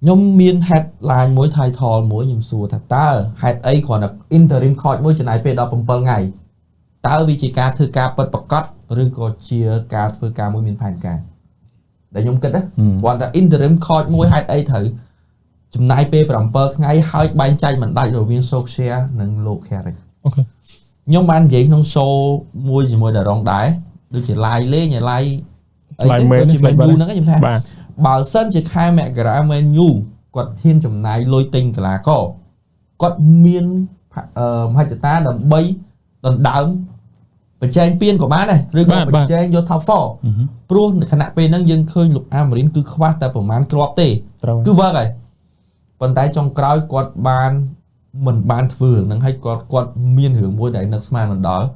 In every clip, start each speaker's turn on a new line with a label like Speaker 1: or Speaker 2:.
Speaker 1: ខ្ញុំមាន headline មួយ title មួយខ្ញុំសួរថាតើហេតុអីគ្រាន់តែ interim coach មួយចំណាយពេល17ថ្ងៃតើវាជាការធ្វើការពិតប្រាកដឬក៏ជាការធ្វើការមួយមានផែនការដែលខ្ញុំគិតណាគ្រាន់តែ interim coach មួយហេតុអីត្រូវចំណាយពេល7ថ្ងៃហើយបែងចែកមិនដាច់រវាង Solskjaer និងលោក Carrick។
Speaker 2: Okay
Speaker 1: ខ្ញុំបាននិយាយក្នុង show មួយជាមួយតារងដែរដូចជា live លេង live អីទៅដូចជា Man U ហ្នឹងខ្ញុំថាបើសិនជាខែមករា Man U គាត់ហ៊ានចំណាយលុយទិញកីឡាករគាត់មានមហិច្ឆតាដើម្បីដណ្ដើមប្រជែងពានក៏បានដែរឬក៏ប្រជែងយក top 4ព្រោះខណៈពេលហ្នឹងយើងឃើញលោកអាមរិនគឺខ្វះតែប្រមាណគ្រាប់ទេគឺ work ហើយប៉ុន្តែចុងក្រោយគាត់បានមិនបានធ្វើរឿងហ្នឹងហើយគាត់គាត់មានរឿងមួយដែលនឹកស្មានមិនដល់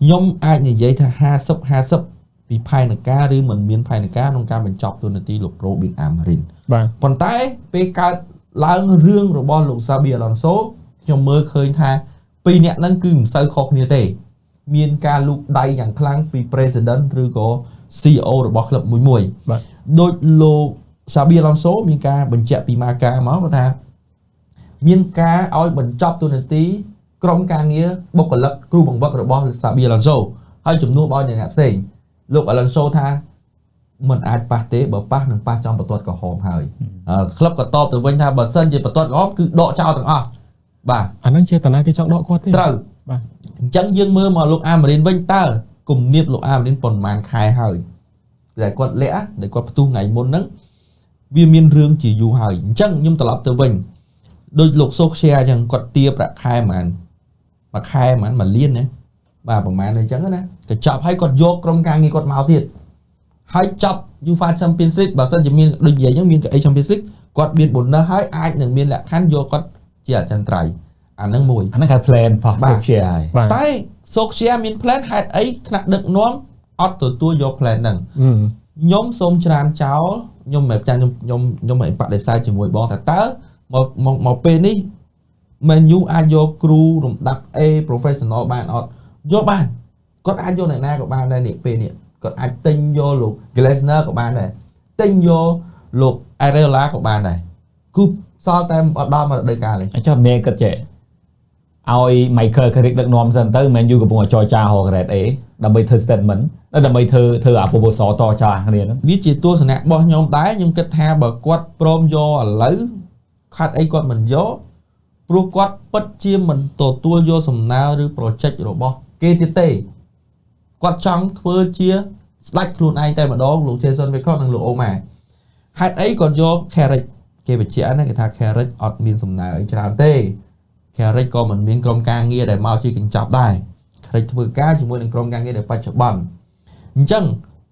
Speaker 1: ខ្ញុំអាចនិយាយថា50 50ពីផែនការឬមិនមានផែនការក្នុងការបញ្ចប់តួនាទីលោក Robin Amorim
Speaker 2: បាទ
Speaker 1: ប៉ុន្តែពេលកើតឡើងរឿងរបស់លោក Xabi Alonso ខ្ញុំមើលឃើញថាពីរអ្នកហ្នឹងគឺមិនសូវខុសគ្នាទេមានការលូកដៃយ៉ាងខ្លាំងពី President ឬក៏ CEO របស់ក្លឹបមួយមួយ
Speaker 2: បាទ
Speaker 1: ដូចលោក Xabi Alonso មានការបញ្ជាក់ពីម៉ាកាមកគាត់ថាមានការឲ្យបញ្ចប់តួនាទីក្រុមការងារបុគ្គលិកគ្រូបង្វឹករបស់ Xabi Alonso ហើយជំនួសឲ្យអ្នកផ្សេងលោក Alonso ថាមិនអាចប៉ះទេបើប៉ះនឹងប៉ះចំបន្ទាត់ក្រហមហើយក្លឹបក៏តបទៅវិញថាបើសិនជាបន្ទាត់ក្រហមគឺដកចោលទាំងអស់បាទ
Speaker 2: អាហ្នឹងចេតនាគេចង់ដកគាត់ទេ
Speaker 1: ត្រូវ
Speaker 2: បាទ
Speaker 1: អញ្ចឹងយើងមើលមកលោកអាមរិនវិញតើគំនាបលោកអាមរិនប៉ុន្មានខែហើយដែលគាត់លាក់ដែលគាត់ផ្ទុះថ្ងៃមុនហ្នឹងវាមានរឿងជាយូរហើយអញ្ចឹងខ្ញុំត្រឡប់ទៅវិញដូចលោកសូខ្ជាអញ្ចឹងគាត់ទាប្រាក់ខែប្រហែលមួយខែប្រហែល1លានណាបាទប្រហែលអញ្ចឹងណាក៏ចាប់ឲ្យគាត់យកក្រុមការងារគាត់មកទៀតហើយចាប់ UEFA Champions League បើសិនជាមានដូចនិយាយអញ្ចឹងមានកៅអី Champions League គាត់មាន bonus ហើយអាចនឹងមានលក្ខខណ្ឌយកគាត់ជាអចិន្ត្រៃយ៍អាហ្នឹងមួយ
Speaker 3: អាហ្នឹងគេ plan របស់ Solskjaer ហើយ
Speaker 1: តែ Solskjaer មាន plan ហេតុអីថ្នាក់ដឹកនាំអត់ទទួលយក plan ហ្នឹងខ្ញុំសូមច្រានចោលខ្ញុំមិនចាខ្ញុំខ្ញុំមិនបដិសេធជាមួយបងថាតើមកមកពេលនេះ Man U អាចយកគ្រូរំដាប់ A professional បានអត់យកបានគាត់អាចយកអ្នកណាក៏បានដែរនេះពេលនេះគាត់អាចទិញយកលោក Glasner ក៏បានដែរទិញយកលោក Areola ក៏បានដែរគឺសល់តែអត់ដល់មករដូវកាលទេ
Speaker 3: អញ្ចឹងអ្នកគិតចេះឲ្យ Michael Carrick ដឹកនាំសិនទៅ Man U កំពុងតែចរចារក Grade A ដើម្បីធ្វើ statement ដើម្បីធ្វើធ្វើអា proposal តចាគ្នាហ្នឹង
Speaker 1: វាជាទស្សនៈរបស់ខ្ញុំដែរខ្ញុំគិតថាបើគាត់ព្រមយកឥឡូវខាត់អីគាត់មិនយកព្រោះគាត់ពិតជាមិនទទួលយកសំណើឬ project របស់គេទៀតទេគាត់ចង់ធ្វើជាស្ដេចខ្លួនឯងតែម្ដងលោក Jason Wilcox និងលោក Omar ហេតុអីគាត់យក Carrick គេបញ្ជាក់ណាគេថា Carrick អត់មានសំណើអីច្រើនទេ Carrick ក៏មិនមានក្រុមការងារដែលមកជាកញ្ចប់ដែរ Carrick ធ្វើការជាមួយនឹងក្រុមការងារដែលបច្ចុប្បន្នអញ្ចឹង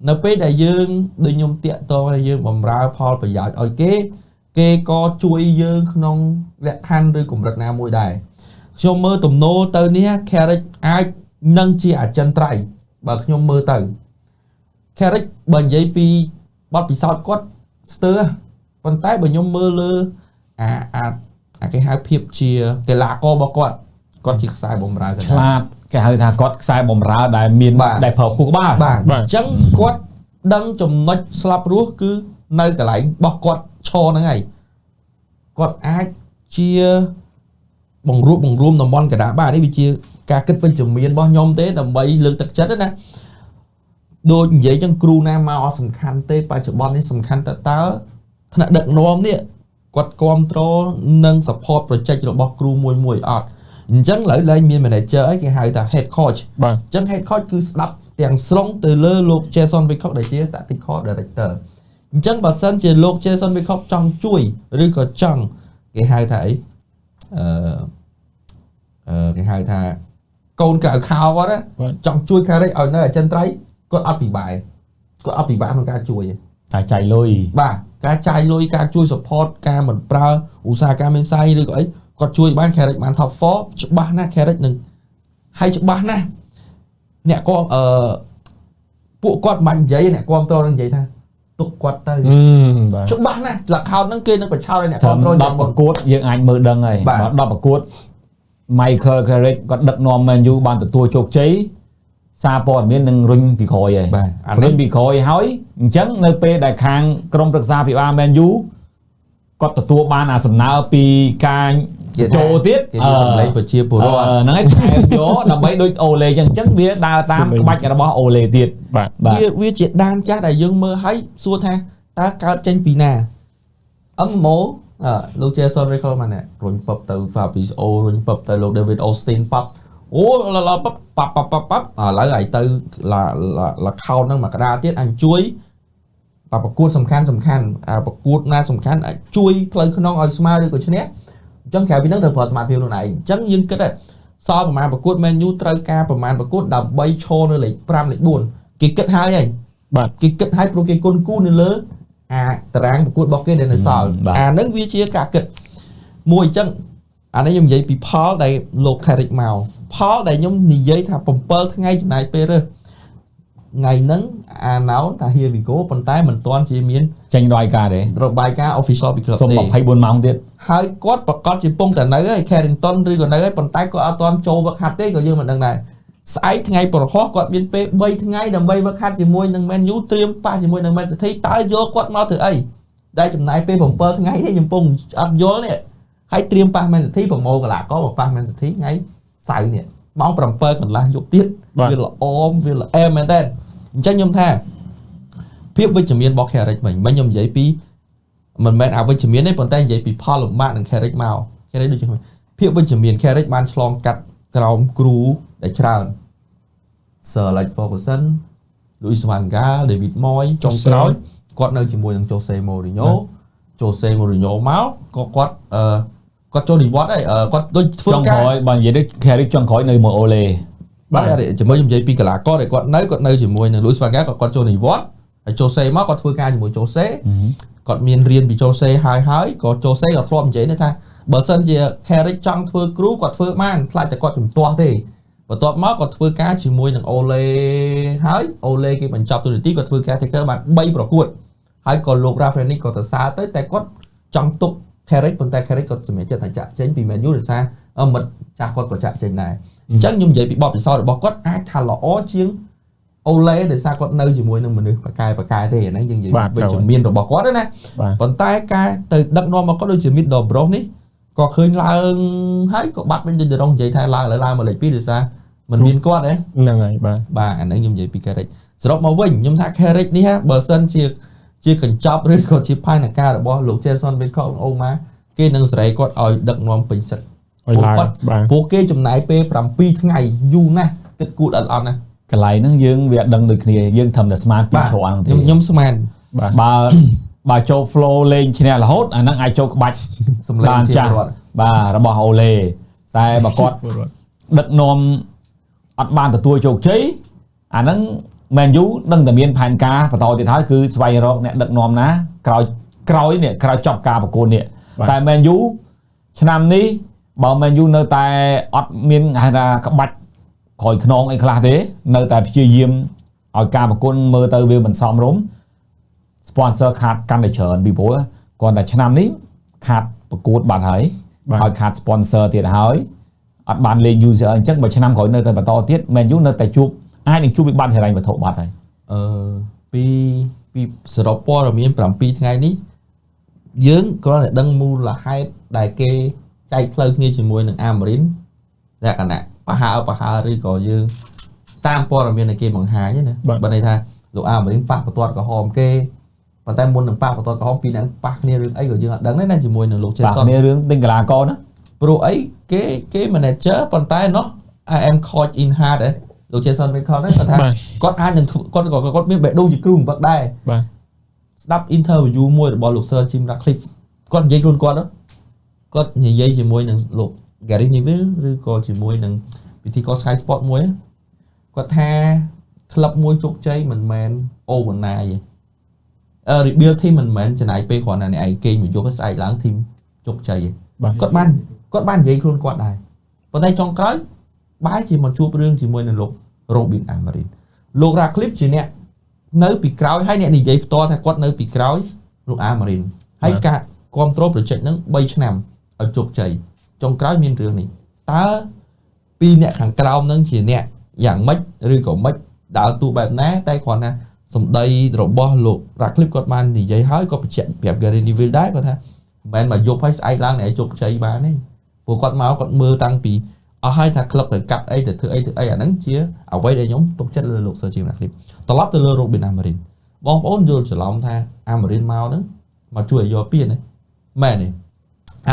Speaker 1: នៅពេលដែលយើងដូចខ្ញុំតាក់ទងថាយើងបំរើផលប្រយោជន៍ឲ្យគេគេក៏ជួយយើងក្នុងលក្ខខណ្ឌឬកម្រិតណាមួយដែរខ្ញុំមើលទំនោរទៅនេះ Carrick អាចនឹងជាអចិន្ត្រៃយ៍បើខ្ញុំមើលទៅ Carrick បើនិយាយពីបទពិសោធន៍គាត់ស្ទើរប៉ុន្តែបើខ្ញុំមើលលើអាអាគេហៅភាពជាកីឡាកររបស់គាត់គាត់ជាខ្សែបម្រើ
Speaker 3: ឆ្លាតគេហៅថាគាត់ខ្សែបម្រើដែលមានដែលប្រើខួរក្បាល
Speaker 1: បាទអញ្ចឹងគាត់ដឹងចំណុចស្លាប់រស់គឺនៅកន្លែងរបស់គាត់ឈរហ្នឹងហើយគាត់អាចជាបង្រួបបង្រួមតំបន់កណ្ដាលបាទនេះវាជាការគិតវិជ្ជមានរបស់ខ្ញុំទេដើម្បីលើកទឹកចិត្តណាដូចនិយាយចឹងគ្រូណាមកអត់សំខាន់ទេបច្ចុប្បន្ននេះសំខាន់តើតើថ្នាក់ដឹកនាំនេះគាត់គ្រប់គ្រងនិង support project របស់គ្រូមួយមួយអត់អញ្ចឹងឥឡូវលែងមាន manager អីគេហៅថា head coach
Speaker 2: បាទ
Speaker 1: អញ្ចឹង head coach គឺស្ដាប់ទាំងស្រុងទៅលើលោក Jason Wilcox ដែលជា tactical director អញ្ចឹងបើសិនជាលោក Jason Wilcox ចង់ជួយឬក៏ចង់គេហៅថាអីគេហៅថាកូនក្រៅខោគាត់ណាចង់ជួយ Carrick ឲ្យនៅអចិន្ត្រៃយ៍គាត់អត់ពិបាកគាត់អត់ពិបាកក្នុងការជួយទេ
Speaker 3: តែចាយលុយ
Speaker 1: បាទការចាយលុយការជួយ support ការមិនប្រើឧស្សាហកម្មមានផ្សាយឬក៏អីគាត់ជួយបាន Carrick បាន top 4ច្បាស់ណាស់ Carrick នឹងហើយច្បាស់ណាស់អ្នកគាត់ពួកគាត់មិននិយាយអ្នកគាំទ្រនឹងនិយាយថាទុកគាត់ទៅ
Speaker 2: បាទ
Speaker 1: ច្បាស់ណាស់លក្ខខណ្ឌហ្នឹងគេនឹងបញ្ឆោតឲ្យអ្នកគាំទ្រ
Speaker 3: 10ប្រកួតយើងអាចមើលដឹងហើយបើ10ប្រកួត Michael Carrick គាត់ដឹកនាំ Man U បានទទួលជោគជ័យសារព័ត៌មាននឹងរុញពីក្រោយហើយរុញពីក្រោយហើយអញ្ចឹងនៅពេលដែលខាងក្រុមប្រឹក្សាភិបាល Man U គាត់ទទួលបានអាសំណើពីការចូលទៀត
Speaker 1: គេសម្លេងប្រជាពលរដ្ឋ
Speaker 3: ហ្នឹងហើយថែមយកដើម្បីដូចអូឡេអញ្ចឹងវាដើរតាមក្បាច់របស់អូឡេទៀត
Speaker 2: បាទ
Speaker 1: វាជាដានចាស់ដែលយើងមើលឲ្យសួរថាតើកើតចេញពីណាអឹមម៉ូលោក Jason Record មកនេះរុញពឹបទៅ Fabrizio រុញពឹបទៅលោក David Austin ប៉ាប់អូឡឡប៉ាប់ប៉ាប់ប៉ាប់ប៉ាប់ឥឡូវឲ្យទៅឡាខោនហ្នឹងមកក្តារទៀតអញជួយតែប្រកួតសំខាន់សំខាន់អាប្រកួតណាសំខាន់អាចជួយផ្លូវក្នុងឲ្យស្មើឬក៏ឈ្នះអញ្ចឹងក្រៅពីហ្នឹងត្រូវប្រើសមត្ថភាពខ្លួនឯងអញ្ចឹងយើងគិតសល់ប្រមាណប្រកួត Man U ត្រូវការប្រមាណប្រកួតដើម្បីឈរនៅលេខ5លេខ4គេគិតហើយហើយ
Speaker 2: បាទ
Speaker 1: គេគិតហើយព្រោះគេគុណគូនៅលើអាតារាងប្រកួតរបស់គេដែលនៅសល់អាហ្នឹងវាជាការគិតមួយអញ្ចឹងអានេះខ្ញុំនិយាយពីផលដែលលោក Carrick មកផលដែលខ្ញុំនិយាយថា7ថ្ងៃចំណាយពេលរើសថ្ងៃហ្នឹងអាណោនថា here we go ប៉ុន្តែមិនទាន់ជាមាន
Speaker 3: ចេញរបាយការណ៍ទេ
Speaker 1: របាយការណ៍ official ពីក្លឹប
Speaker 3: ទេសុំ24ម៉ោងទៀត
Speaker 1: ហើយគាត់ប្រកាសជាពងតែនៅហើយ Carrington ឬក៏នៅហើយប៉ុន្តែគាត់អត់ទាន់ចូលវឹកហាត់ទេក៏យើងមិនដឹងដែរស្អែកថ្ងៃប្រហោះគាត់មានពេល3ថ្ងៃដើម្បីវឹកហាត់ជាមួយនឹង Man U ត្រៀមប៉ះជាមួយនឹង Man City តើយកគាត់មកធ្វើអីដែលចំណាយពេល7ថ្ងៃនេះខ្ញុំពងអត់យល់នេះហើយត្រៀមប៉ះ Man City ប្រមូលកីឡាករមកប៉ះ Man City ថ្ងៃសៅរ៍នេះម៉ោង7កន្លះយប់ទៀតវាល្អវាល្អែមែនតើអញ្ចឹងខ្ញុំថាភាពវិជ្ជមានរបស់ Carrick វិញមិនខ្ញុំនិយាយពីមិនមែនអវិជ្ជមានទេប៉ុន្តែនិយាយពីផលលំបាកនឹង Carrick មក Carrick ដូចជាភាពវិជ្ជមាន Carrick បានឆ្លងកាត់ក្រោមគ្រូដែលច្រើន Sir Alex Ferguson Louis van Gaal David Moyes ចុងក្រោយគាត់នៅជាមួយនឹង Jose Mourinho Jose Mourinho មកក៏គាត់គាត់ចូលនិវត្តន៍ហើយគាត់ដូចធ្វើការ
Speaker 3: ចុងក្រោយបើនិយាយទៅ Carrick ចុងក្រោយនៅមួយអូឡេ
Speaker 1: បាទជាមួយខ្ញុំនិយាយពីកីឡាករដែលគាត់នៅជាមួយនឹង Louis van Gaal ក៏គាត់ចូលនិវត្តន៍ហើយ Jose មកគាត់ធ្វើការជាមួយ Jose គាត់មានរៀនពី Jose ហើយក៏ Jose ក៏ធ្លាប់និយាយថាបើសិនជា Carrick ចង់ធ្វើគ្រូគាត់ធ្វើបានខ្លាចតែគាត់ជំទាស់ទេបន្ទាប់មកគាត់ធ្វើការជាមួយនឹង Ole ហើយ Ole គេបញ្ចប់ទូនាទីគាត់ធ្វើការ taker បាន3ប្រកួតហើយក៏លោក Rafrani ក៏ទៅសារទៅតែគាត់ចង់ទុក Carrick ប៉ុន្តែ Carrick គាត់សម្រេចចិត្តថាចាក់ចេញពី Man U ដោយសារមិត្តចាស់គាត់ក៏ចាក់ចេញដែរអញ្ចឹងខ្ញុំនិយាយពីបទពិសោធន៍របស់គាត់អាចថាល្អជាង Ole ដោយសារគាត់នៅជាមួយនឹងមនុស្សបកែទេអាហ្នឹងយើងនិយាយវិជ្ជមានរបស់គាត់ណាប៉ុន្តែការទៅដឹកនាំមកគាត់ដូចជា Middlesbrough នេះក៏ឃើញឡើងហើយក៏បាត់វិញដូចដរងនិយាយថាឡើងឥឡូវឡើងមកលេខ2ដោយសារមិនមានគាត់ទេ
Speaker 2: ហ្នឹងហើយបាទ
Speaker 1: បាទអាហ្នឹងខ្ញុំនិយាយពី Carrick សរុបមកវិញខ្ញុំថា Carrick នេះបើសិនជាកញ្ចប់ឬក៏ជាផែនការរបស់លោក Jason Wilcox អូម៉ាគេនឹងសេរីគាត់ឲ្យដឹកនាំពេញសិទ្ធិ
Speaker 2: ឲ្យឡើងបាទ
Speaker 1: ពួកគេចំណាយពេល7ថ្ងៃយូរណាស់គិតគូតអត់អត់ណា
Speaker 3: កន្លែងហ្នឹងយើងវាអត់ដឹងដូចគ្នាយើងត្រឹមតែស្មានពីច្រើនហ្នឹងទេ
Speaker 1: ខ្ញុំស្មាន
Speaker 2: បាទ
Speaker 3: បើចូល flow លេងឈ្នះរហូតអាហ្នឹងអាចចូលក្បាច់
Speaker 1: សម្លេងជារដ្ឋ
Speaker 3: បាទរបស់អូឡេតែបើគាត់ដឹកនាំអត់បានទទួលជោគជ័យអាហ្នឹង Man U នឹងតែមានផែនការបន្តទៀតហើយគឺស្វែងរកអ្នកដឹកនាំណាក្រោយនេះក្រោយចប់ការប្រកួតនេះតែ Man U ឆ្នាំនេះបើ Man U នៅតែអត់មានហៅថាក្បាច់ក្រោយខ្នងអីខ្លះទេនៅតែព្យាយាមឲ្យការប្រកួតមើលទៅវាមិនសមរម្យ sponsor ខាតកាន់តែច្រើនពីព្រោះគ្រាន់តែឆ្នាំនេះខាតប្រកួតបាត់ហើយហើយខាត sponsor ទៀតហើយអត់បានលេង user អញ្ចឹងបើឆ្នាំក្រោយនៅតែបន្តទៀត Man U នៅតែជួបអាចនឹងជួបវិបត្តិហិរញ្ញវត្ថុបាត់ហើយ
Speaker 1: ពីសរុបព័ត៌មាន7ថ្ងៃនេះយើងគ្រាន់តែដឹងមូលហេតុដែលគេចែកផ្លូវគ្នាជាមួយនឹងអាមេរិនលក្ខណៈប្រហើឬក៏យើងតាមព័ត៌មានដែលគេបង្ហាញណាបើន័យថាលោកអាមេរិនប៉ះបន្ទាត់ក្រហមគេប៉ុន្តែមុននឹងប៉ះបន្ទាត់ក្រហមពីរនាក់ប៉ះគ្នារឿងអីក៏យើងអត់ដឹងដែរណាជាមួយនឹងលោកចេសុន
Speaker 3: ប៉ះគ្នារឿងទិញកីឡាករណា
Speaker 1: ព្រោះអីគេ manager ប៉ុន្តែណោះ I am coach in heart ហ៎លោកចេសុនវិញខនហ្នឹងគាត់ថាគាត់អាចនឹងគាត់ក៏គាត់មានបេះដូងជាគ្រូបង្វឹកដែរ
Speaker 2: បាទ
Speaker 1: ស្ដាប់ interview មួយរបស់លោក Sir Jim Ratcliffe គាត់និយាយខ្លួនគាត់គាត់និយាយជាមួយនឹងលោក Gary Neville ឬក៏ជាមួយនឹងពិធីករ Sky Sport មួយគាត់ថាក្លឹបមួយជោគជ័យមិនមែន overnight ទេ rebuild team មិនមែនចំណាយពេលគ្រាន់តែអ្នកឯងគេងមួយយប់ស្អែកឡើង team ជោគជ័យគាត់បាននិយាយខ្លួនគាត់ដែរប៉ុន្តែចុងក្រោយបែរជាមកជួបរឿងជាមួយនឹងលោក Robin Amorim លោក Ratcliffe ជាអ្នកនៅពីក្រោយហើយអ្នកនិយាយផ្ទាល់ថាគាត់នៅពីក្រោយលោក Amorim ហើយការគ្រប់គ្រង project ហ្នឹង3ឆ្នាំឲ្យជោគជ័យចុងក្រោយមានរឿងនេះតើពីអ្នកខាងក្រោមហ្នឹងជាអ្នកយ៉ាងម៉េចឬក៏ម៉េចដើរតួបែបណាតែគ្រាន់តែសម្ដីរបស់លោក Ratcliffe គាត់បាននិយាយហើយក៏បញ្ជាក់ប្រាប់ Gary Neville ដែរគាត់ថា មិនមែនមកយប់ហើយស្អែកឡើងអ្នកឯងជោគជ័យបានទេព្រោះគាត់មកគាត់មើលតាំងពីអស់ហើយថាក្លឹបត្រូវកាត់អីទៅធ្វើអីធ្វើអីអាហ្នឹងជាអ្វីដែលខ្ញុំទុកចិត្តលើលោក Sir Jim Ratcliffe ត្រឡប់ទៅលើ Robin Amorim បងប្អូនយល់ច្រឡំថា Amorim មកហ្នឹងមកជួយឲ្យយកពានទេមែនទេ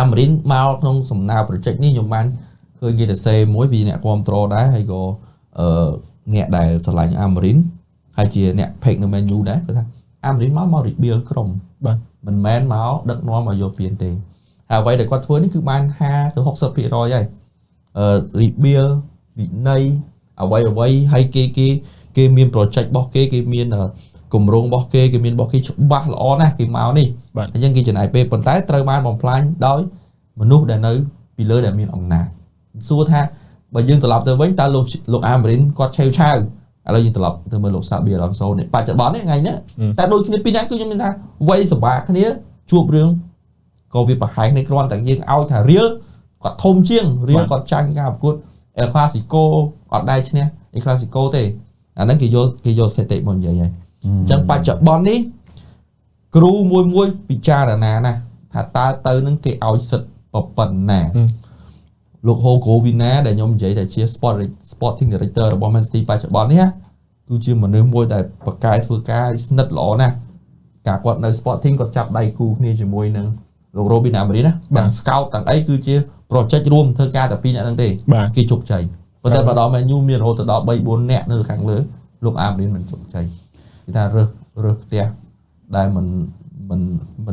Speaker 1: Amorim មកក្នុងសំណើ project នេះខ្ញុំបានឃើញគេទៅសេមួយពីអ្នកគ្រប់គ្រងដែរហើយក៏អ្នកដែលស្រឡាញ់ Amorim ហើយជាអ្នក page នៅ Man U ដែរគាត់ថា Amorim មក rebuild ក្រុម
Speaker 2: បាទ
Speaker 1: មិនមែនមកដឹកនាំឲ្យយកពានទេហើយអ្វីដែលគាត់ធ្វើនេះគឺបាន50ទៅ60%ហើយrebuild វិន័យអ្វីៗហើយគេមាន project របស់គេគេមានគម្រោងរបស់គេគេមានរបស់គេច្បាស់ល្អណាស់គេមកនេះអញ្ចឹងគេចំណាយពេលប៉ុន្តែត្រូវបានបំផ្លាញដោយមនុស្សដែលនៅពីលើដែលមានអំណាចសួរថាបើយើងត្រឡប់ទៅវិញតើលោកអាមរិនគាត់ឆេវឆាវឥឡូវយើងត្រឡប់ទៅមើលលោកសាប៊ីអាឡុនសូនេះបច្ចុប្បន្ននេះថ្ងៃនេះតែដូចគ្នាពីរនាក់គឺខ្ញុំមានថាវ័យសបាគ្នាជួបរឿងក៏វាប្រហែលគ្នាគ្រាន់តែយើងឲ្យថារៀលគាត់ធំជាងរៀលគាត់ចាញ់ការប្រកួតអេលក្លាស៊ីកូអត់ដែរឈ្នះអេលក្លាស៊ីកូទេអាហ្នឹងគេយកស្ថិតិមកនិយាយហើយអញ្ចឹងបច្ចុប្បន្ននេះគ្រូមួយពិចារណាណាស់ថាតើទៅនឹងគេឲ្យសិទ្ធប៉ុណ្ណាលោក Hugo Vina ដែលខ្ញុំនិយាយថាជា Sporting Director របស់ Man City បច្ចុប្បន្ននេះគឺជាមនុស្សមួយដែលប្រកែធ្វើការស្និទ្ធល្អណាស់កាលគាត់នៅ Sporting គាត់ចាប់ដៃគូគ្នាជាមួយនឹងលោក Robin Amorim ណាទាំង scout ទាំងអីគឺជា project រួមធ្វើការតែពីរអ្នកហ្នឹងទេគេជោគជ័យប៉ុន្តែមកដល់ Man U មានរហូតដល់3 4នាក់នៅខាងលើលោក Amorim មិនជោគជ័យគេថារើសផ្ទះដែលមិ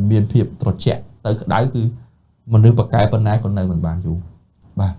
Speaker 1: នមានភាពត្រជាក់ទៅក្តៅគឺមនុស្សប្រកែប៉ុណ្ណាក៏នៅមិនបានយូរបាទ